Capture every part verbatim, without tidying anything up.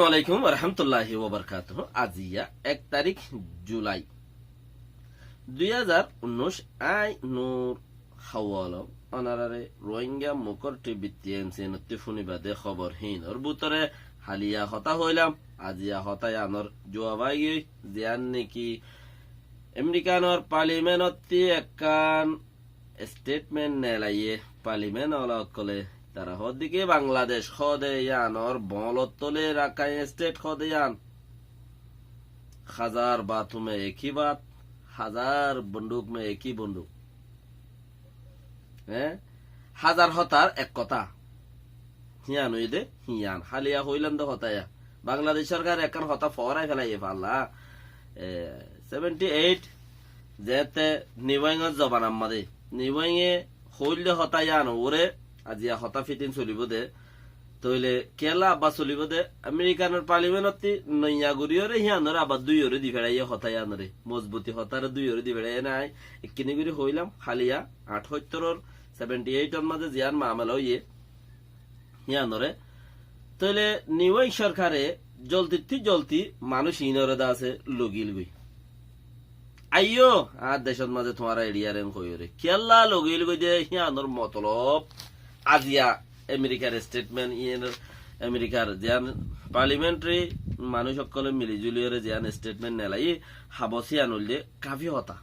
Alaikum warahmatulláhi wabarakátuhu. Aziya ek tarík Julai dui házar unnúic, añí Nur Hawalom, onoráre Rohingya Mukor T V T N C nottí fúniba de hóbor hínor bútore háliya hotá hoilám, aziya hotá yíanor juab aigiyói, ziyán néki Emerikanor paliment ottí ekkán estetment neelaiyé, paliment ola ókkole tará hoódde ki Bangladec hoóde yíanor boñlot tole Rakhain estet hoóde yían. Hazar baat mein ek hi baat, hazar bonduk mein ek hi bonduk. Eé? Hazar hotár ek hotá. Híyan óiye dé, híyan. Háliya hoilám dé hotá yá. Bangladec sorkare ekkán hotá foórai felaiyé falla. E, seventy eight, zeéñtte Niwáingor zobanar mazé. Niwáinge hoil dé hotá yían uore, aziya hotá fitin solibó dé. Tóile kiyólla abbar solibó dé, Emerikanor paliment ottí noiya goríyoré híyanore abbar dúiyoré di feçáiye hotá yíanore. Mozbuti hotáre dúiyoré di feçáiye nái. Ekkiní gorí hoilám, háliya athóittoror seventy eight or mazé ziyán mamela óiye, híyanore. Tóile Niwáing sorkare zoldittú zoldi manúic iínoré de asé logil goi. Aiyó, añár decót mazé tuáñra eçiyaré en hoiyóre. Kiyólla logil goi de híyanor motolob aziya Amerikar estetment, iín Amerikar ziyán palimentari manúic ókkole mili zuliyóre ziyán estetment neelaiyé, habos híyan óilde kafi hotá.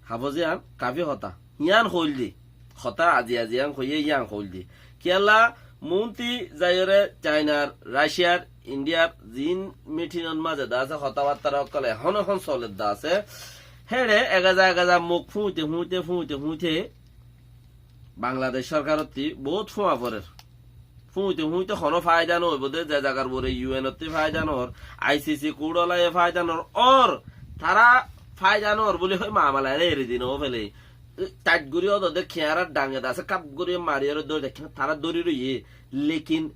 Habos híyan kafi hotá. Híyan hoil de. Hotá aziya ziyán hoiyé híyan hoil de. Kiyólla muúnti zaiyóre Cainar, Raciyar, Indiyar ziín mitinor mazé de asé hotábattára ókkol ehón ehón soler de asé. Héçe egeza egeza muk fúñite fúñite fúñite fúñite Bangladec sorkarottí boóut fúañ forer. Fúñite fúñite honó faida no óibo dé, ze zagar uore U N ottí faida no ór, I C C kurt olaye faida no ór, ór, tará faida no ór buli hoi mamela ere eri di no fele. Tait gorí ódode kiáñrar dhañge de asé, káp gorí mariyóre dóri de, tará dóri roiyé. Lekin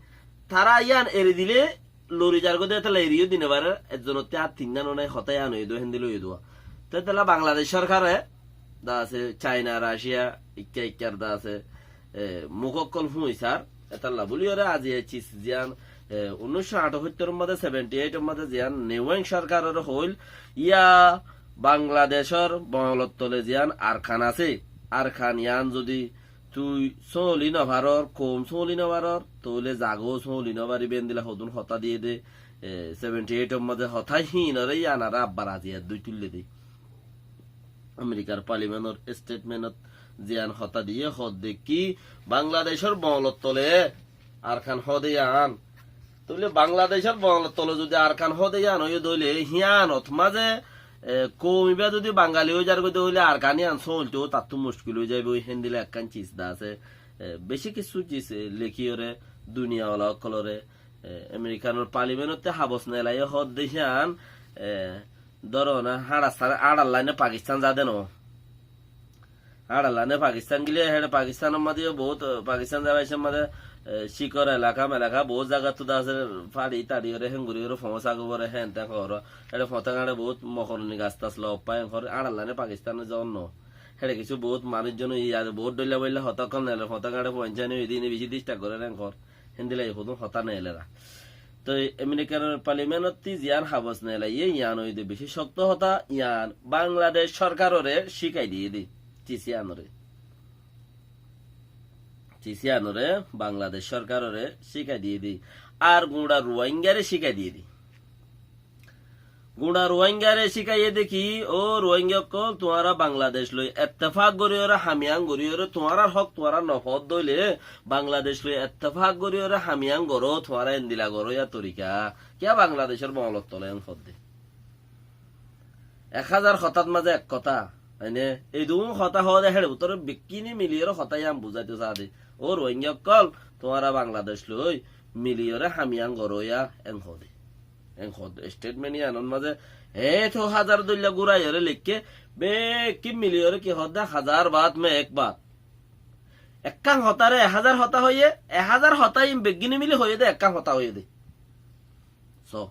tará yían eri dile lori zargói de, étella eriyó di no farer, ezzonottí ar tinnán onai hotá yían óiye dé, héndilla óiye dé. Te étella Bangladec sorkare de asé, Caina, Raciya, ikká ikkár de asé, e, muk ókkol fúñisar, étella buli óre aziya cis ziyán, e, unnúic cót athóittor mazé, seventy eight or mazé ziyán Niwáing sorkarore hoil, yá Bangladecor boñlot tole ziyán Arkan asé, Arkan yían zodi tui sóñli no farór, koum sóñli no farór, tóile zagóu sóñli no faribé, héndilla hodún hotá diyé dé, e, seventy eight or mazé hotá híinore yíanore abbar aziya dui tuille dé. Amerikar palimentor estetmentot ziyán hotá diyé, hoódde ki Bangladecor boñlot tole Arkan hoóde yían. Tóile Bangladecor boñlot tole zodi Arkan hoóde yían óiye dé óile, híyanot mazé, e, koum ibá zodi Bangali ói zargói dé óile Arkan yían sóñiltou tattú muckil ói zaibói, héndilla ekkán cis de asé. E, beci kissú cis, e, lekíyoré duniya ola ókkolore, e, Amerikanor palimenottí habos neelaiyé hoódde híyan, e, dóro na, háñçar sare, háñçar laine Pakistan zade no. Háñçar laine Pakistan gile, héçe Pakistanor mazé yó boóut, e, Pakistan zaibar mazé, e, cikor elaka melaka boóut zagattú de asé, fari tari óre, héngori óre, foñsa gobore, héen ten hoór. Héçe foñta gañçe boóut mokoroni gas tas looppá, héen hoór, háñçar laine Pakistan zon no. Héçe kissú boóut manúic zon yían boóut dhoilla boilla hotá hoór, neeler foñta gañçe foñsani óiye dé, iíne beci disturb gorér, héen hoór. Héndilla e hodún hotá neelera. Toi Amerikar palimenottí ziyán habos neelaiyé, yían óiye dé beci cokto hotá, yían Bangladec sorkarore cíkai diyé dé, cis yíanore. Cis yíanore Bangladec sorkarore cíkai diyé dé. Ar guñça Ruáingare cíkai diyé dé. Guñça Ruáingare cíkaiyé dé ki, ó Ruáinga ókkol, tuáñra Bangladec loi ettefak goríyoré, ham yían goríyoré, tuáñrar hók tuáñra no foódde óile, Bangladec loi ettefak goríyoré ham yían goró, tuáñra endilla goró, yá torika. Kiyá Bangladecor boñlot tole en foódde? Ek házar hotát mazé ek hotá. Mane, ei duún hotá hoóde héçe bútore bekkíni miliyóre hotá yían buzáito saá dé. Ó Ruáinga ókkol, tuáñra Bangladec loi miliyóre ham yían goró yá, en hoóde. En hoódde estetment yíanor mazé, e, to házar dóilla gúraiyóre leikké, bekkín miliyóre ki hoódde, hazar baat mein ek baat. Ekkán hotáre e házar hotá hoiyé, e házar hotá iín beggíne mili hoiyé dé, ekkán hotá hoiyé dé. So.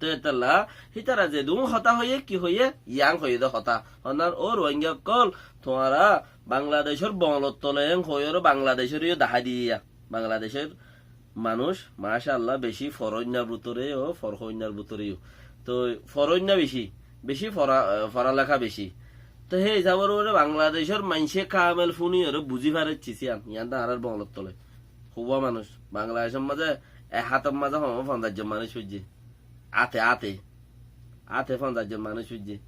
Te etalla, hítara zedún hotá hoiyé, ki hoiyé, yián hoiyé de hotá. Honnan, ó Ruáingga ókkol, tuáñra Bangladecór boñlor tole en hoiyóre Bangladecóre yó dahái diyé. Bangladecór manúic, macállah, bicí foróinnar bútore yó, forhóinnar bútore yó. Toi foróinna bicí, bicí fora-, foraleká bicí. Toi hé hísabor uore Bangladecór maincé kamel fúniyoré buzí fareccé yián, yián de añárar boñlor tole. Húa manúic, Bangladecór mazé ek hátor mazé hom fonzaic zon manúic foijjé. Áte, áte. Áte fonzaic zon manúic foijjé.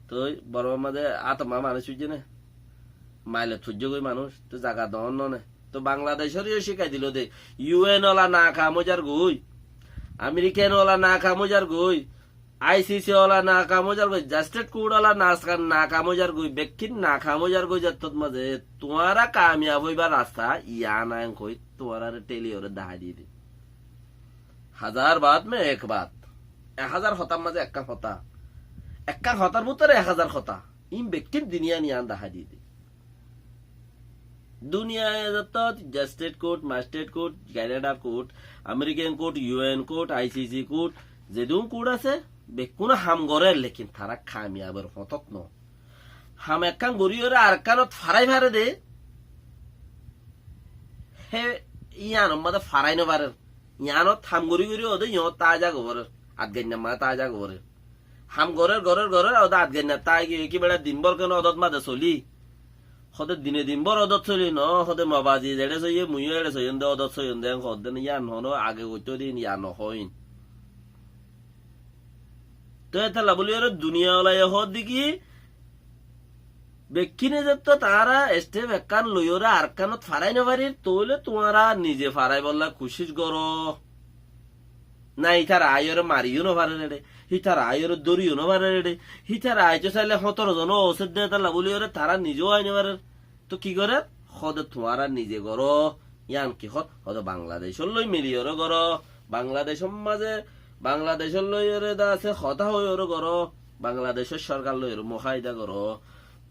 Toi Bormar mazé átor mazé manúic foijjé né? Mailot foijjé goi manúic. Toi zaga doóñr no né? Toi Bangladecóre yó cíkai dilo de. U N ola nakam óizar goi. American ola nakam óizar goi. I C C ola nakam óizar goi. Justice Court ola nas-, nakam óizar goi. Bekkín nakam óizar goi zettót mazé. Tuáñra kamiyab óibar rasta yián aññí hoi tuáñrare theliyoré dahái diyé de. Hazar baat mein ek baat. Ek házar hotár mazé ekkán hotá. Ekkán hotár bútore ek házar hotá. Iín bekkín duniyaye yián dahái diyé de. Duniyai zettót justice court, magistrate court, Canada court, American court, U N court, I C C court, zedún court asé, bekkúne ham gorér, lekin tará kamiyabor fotót no. Ham ekkán goríyoré arekkánot farái fare de, hé yiánor mazé farái no farer. Yiánot ham gorí gorí óde yiánot tája goborer, atgainnar mazé tája goborer. Ham gorér, gorér, gorér, óde atgainnar tája giyói, ki beça dinbór ken ódot mazé solí. Hóde dine dinbór ódot solí no, hóde mobazi zeçé soiyé, muiyó eçé soiyóm de, ódot soiyóm de, en hoódde ne, yián honó age goittó din, yián no hoóin. Toi etalla bóliyoré duniya olaye hoódde ki, bekkíne zettót añára step ekkán loiyoré arekkánot farái no farir, tóile tuáñra nize faraibólla kucíc goró. Na, ítara aiyóre mariyó no farer eçé, ítara aiyóre dóriyó no farer eçé, ítara aitó sailé hóñtoro zon ósedde etalla bóliyoré tará nize ó ai no farer. Toi ki gorér? Hóde tuáñra nize goró. Yián ki hoór? Hóde Bangladecór loi miliyoré goró. Bangladecór mazé, Bangladecór loiyoré de asé hotá hoiyoré goró. Bangladecór sorkar loiyoré muháida goró.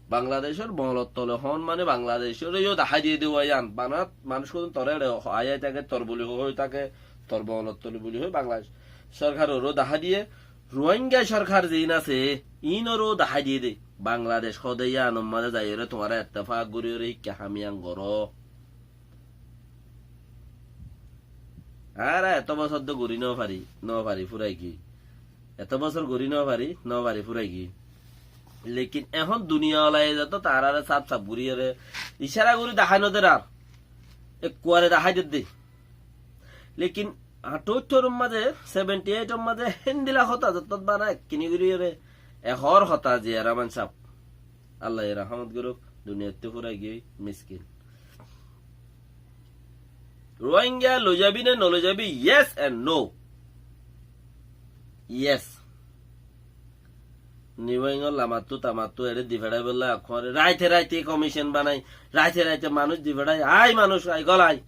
Bangladecór boñlor tole hoón mane Bangladecóre yó dahái diyé de uwá yián. Bana manúic hodún toré eçé aiyái táke, tor buli hoi táke, tor boñlor tole buli hoi Bangladec sorkaroré dahái diyé. Ruáingga sorkar ziín asé, iínoré dahái diyé de. Bangladec hóde yiánor mazé zaiyoré tuáñra ettefak goríyoré híkka ham yián goró. Añára eto bosór de gorí no fari, no fari, furai giyói. Eto bosór gorí no fari, no fari, furai giyói. Lekin ehón duniya olaye zettót añáráre saf saf goríyoré icára gorí dahái no der ar. Ekkuare dahái der de. Lekin aṭṭóttoror mazé, seventy eightor mazé héndilla hotá zettót bana ekkiní goríyoré ehón hotá Ziya Rahman sáb. Allaye rahámot gorouk, duniyaittú furai giyói, miskin. Ruáingga loizabi né noloizabi? Yes and no. Yes. Niuwáingor lamattú tamattú eçé di feçáibolla ekkuáre raite raite komicon banai, raite raite manúic di feçái, ai manúic ai golai.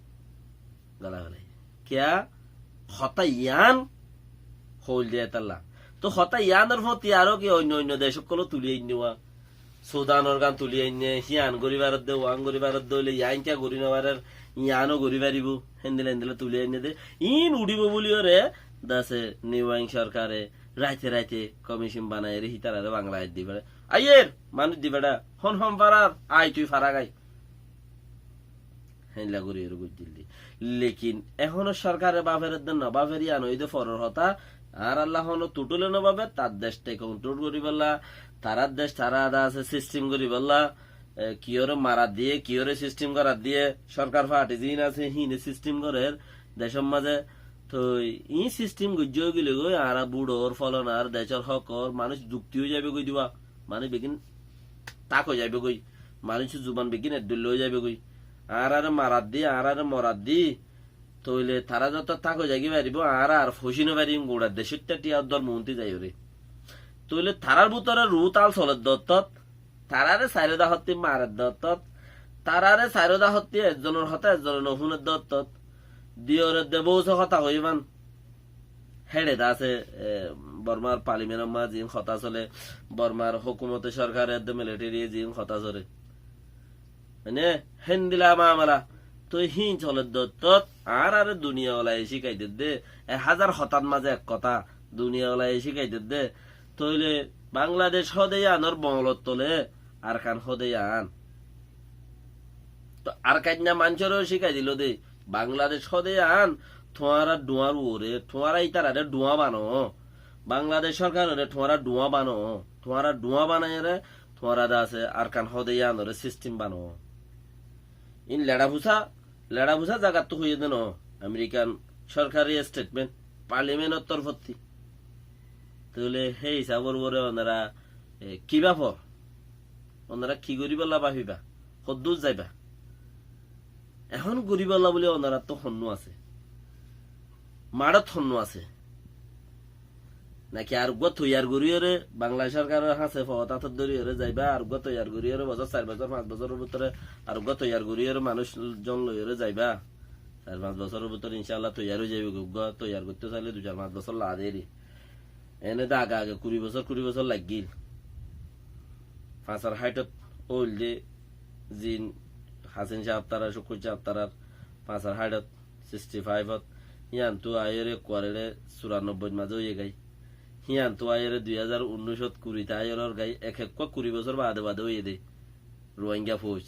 Golai felai. Kiyá? Hotá yián hoil de etalla. Toi hotá yiánor fóti aró ki oinno oinno dec ókkoló tuli ainné uwá. Sudanor gán tuli ainné, híyan gorí faredde, uwán gorí faredde óile yián kiyá gorí no farer, yiáno gorí faribó, héndilla héndilla tuli ainné de. Iín uçíbo bóliyoré dase Niuwáing sorkare raite raite komicon banaiyóre hítararé Bangladec di feçá. Aiyér, manúic di feçá, hon hon farar, ai tui fara gai. Héndilla gorí gorí goijjíl de. Lekin ehóno sorkare báfer edde no báfer yián óiye de foror hotá. Añárálla honó tuthule no báfer, tar dec take control goríbolla, tarár dec tará de asé sistem goríbolla, e, kiyóre marar diye, kiyóre sistem gorar diye, sorkar parti ziín asé, híine sistem gorér decór mazé. Toi iín sistem goijjé óigile goi, añára buçor, folonar, decór hókor, manúic zukti ói zaibo goi diba, manúic beggín tak ói zaibo goi. Manúicor zuban beggín eddoilla ói zaibo goi. Añáráre marar di, añáráre morar di, tóile tará zotó tak ói zaigói faribó, añára ar fóci no farim, guñça decótta thíya uddúar muúnti zaiyóre. Tóile tarár bútore ruú tal soler dóttot, taráre sairó dahottí marer dóttot, taráre sairó dahottí ezzonor hotá ezzone no fúner dóttot, diyóre de bóuse hotá hoiyé fán. Héçe de asé, e, Bormar parliamentor mazé ziín hotá sole, Bormar hókumote sorkare edde militariye ziín hotá sole. Mane, héndilla mamela. Toi híin soler dóttot, añáráre duniya olaye cíkai dedde, ek házar hotár mazé ek hotá, Duniyalaye cíkai dedde. Tóile Bangladec hóde yíanor boñlot tole Arkan hóde yían. Tóu Arkainna maincóre cíkai dilo de, Bangladec hóde yían tuáñra dhuáñr uore, tuáñra ítarare dhuáñ bano. Bangladec sórkarore tuáñra dhuáñ bano. Tuáñra dhuáñ banaiyóre tuáñra de asé Arkan hóde yíanore sistem bano. Ín leçafusá, leçafusá zagattu hoiyé de no, Amerikan sórkari estetment, parlimentor torfottí. Tóile hé hísabor uore onora, e, ki bafo? Onora ki goríbolla bafiba? Hoddúr zaiba? Ehón goríbolla buli onorattú honnú asé? Maçot honnú asé? Naki aruggúa toiyar goríyore, Bangla sórkaror hañsé foót átot dóriyore zaiba, aruggúa toiyar goríyore, bosór sair bosór, fañs bosóror bútore aruggúa toiyar goríyore, manúic zon loiyore zaiba. Sair fañs bosóror bútore incálla toiyar ói zaibo, uggúa toiyar goitté sailé dui sair fañs bosór lage deri. Ene de age age kuri bosór, kuri bosór laiggíl. Fañsor háitot óil de, zin Hasin sáb tarár, Cúkkur sáb tarár, fañsor háitot, sixty five ot, híantu aiyóre kuarere curanobboit mazé óiye gái. Híantu aiyóre dui házar unnúicot kurit aiyóre gái, ek ekkúa kuri bosór baade baade óiye de. Ruáinga fóuj.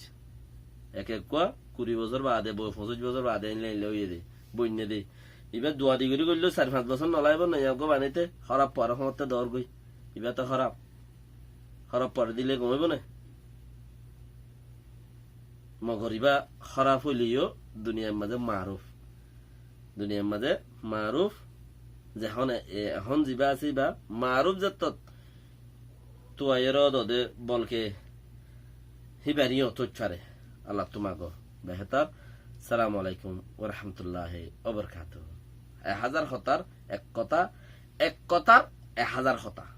Ek ekkúa kuri bosór baade, bo-, foñsíc bosór baade éilla éilla óiye de. Boinne de. Ibá duadi gorí goilló sair fañs bosór nolaibo, noya eggúa banáite, hóraf fuaré hoñotte doór goi. Ibá to hóraf. Hóraf fuaré dile gom óibo né? Mogor ibá hóraf óileyo duniyair mazé maaruf. Duniyair mazé maaruf, zehón e-, e-, ehón zibá asé ibá maaruf zettót tuaiyóre ódode bolke híbar yíño tóit fare. Allattú mago behétor. Assalamu alaikum wa rahmatullahi wa barakatuhu. Ek házar hotár ek kotá, ek kotár ek házar hotá.